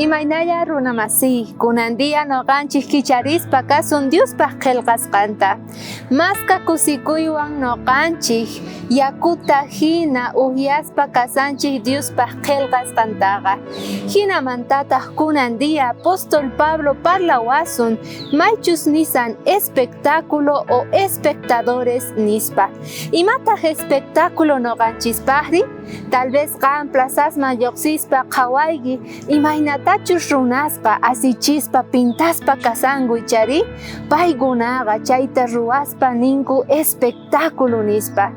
Imaynalla runa masiy, kunan día noqanchik kicharispa kasun Diospaq qhelqasqanta. Maska kusikuywan noqanchik yakuta hina uhyaspa kasanchik Diospaq qhelqasqantaqa. Hinamantataq kunan día apóstol Pablo parlawasun maychus nisan espectáculo o espectadores nispa. Imataq espectáculo noqanchispaqri? Tal vez qan plazasman lloqsispa qhawayki imaynatachus runasqa asichispa pintaspa kasanku ichari? Paykunaqa chayta ruwaspa ninku espectáculo nispa.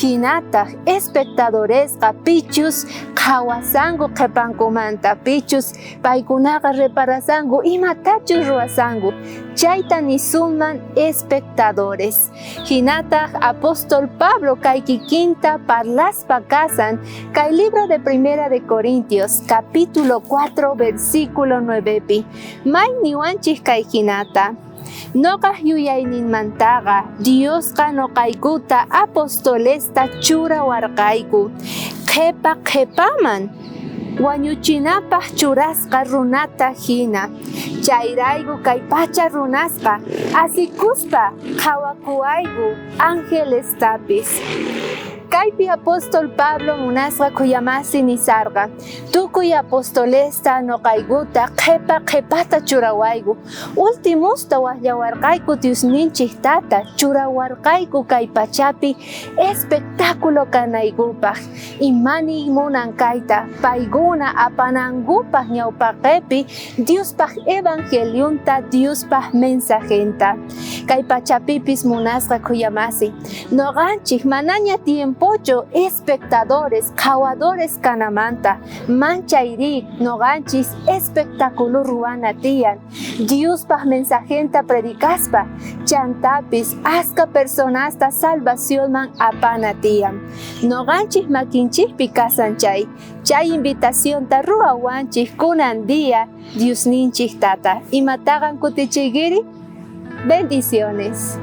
Hinataq espectadoresqa pichus qhawasanku qhepankumanta, pichus paykunaqa reparasanku imatachus ruwasanku, chayta nisunman espectadores. Hinataq apóstol Pablo kay kikinta parlaspa kasan kay libro de Primera de Corintios capítulo 4 versículo 9pi may niwanchik kay hinata: Noqaj yuyayninmantaqa Diosqa noqaykuta apostolesta churawarqayku qhepa qhepaman wañuchinapaj churasqa runata hina. Chayrayku kay pacha runasqa asikuspa qhawakuwayku angelestapis. Kaypi apóstol Pablo munasqa khuyamasi nisarqa: tukuy apostolesta noqaykuta qhepa qhepata churawayku, ultimusta wajllawarqayku Diosninchik tata churawarqayku kay pachapi espectáculo kanaykupaj. Imani munan kayta paykuna apanankupaj ñawpaqepi Diospaj evangelionta, Diospaj mensajenta. Kay pachapipis munasqa khuyamasi, noqanchik manaña tiempochu espectadores, qhawadores kanamanta, manchayri noqanchis espectáculo ruwana tiyan Diospaj mensajenta predicaspa, chantapis aska personasta salvacionman apana tiyan. Noqanchik makinchikpi kasan chay, chay invitacionta ruwawanchik kunan día Diosninchik tata. Imataqan kutichiykiri? Bendiciones.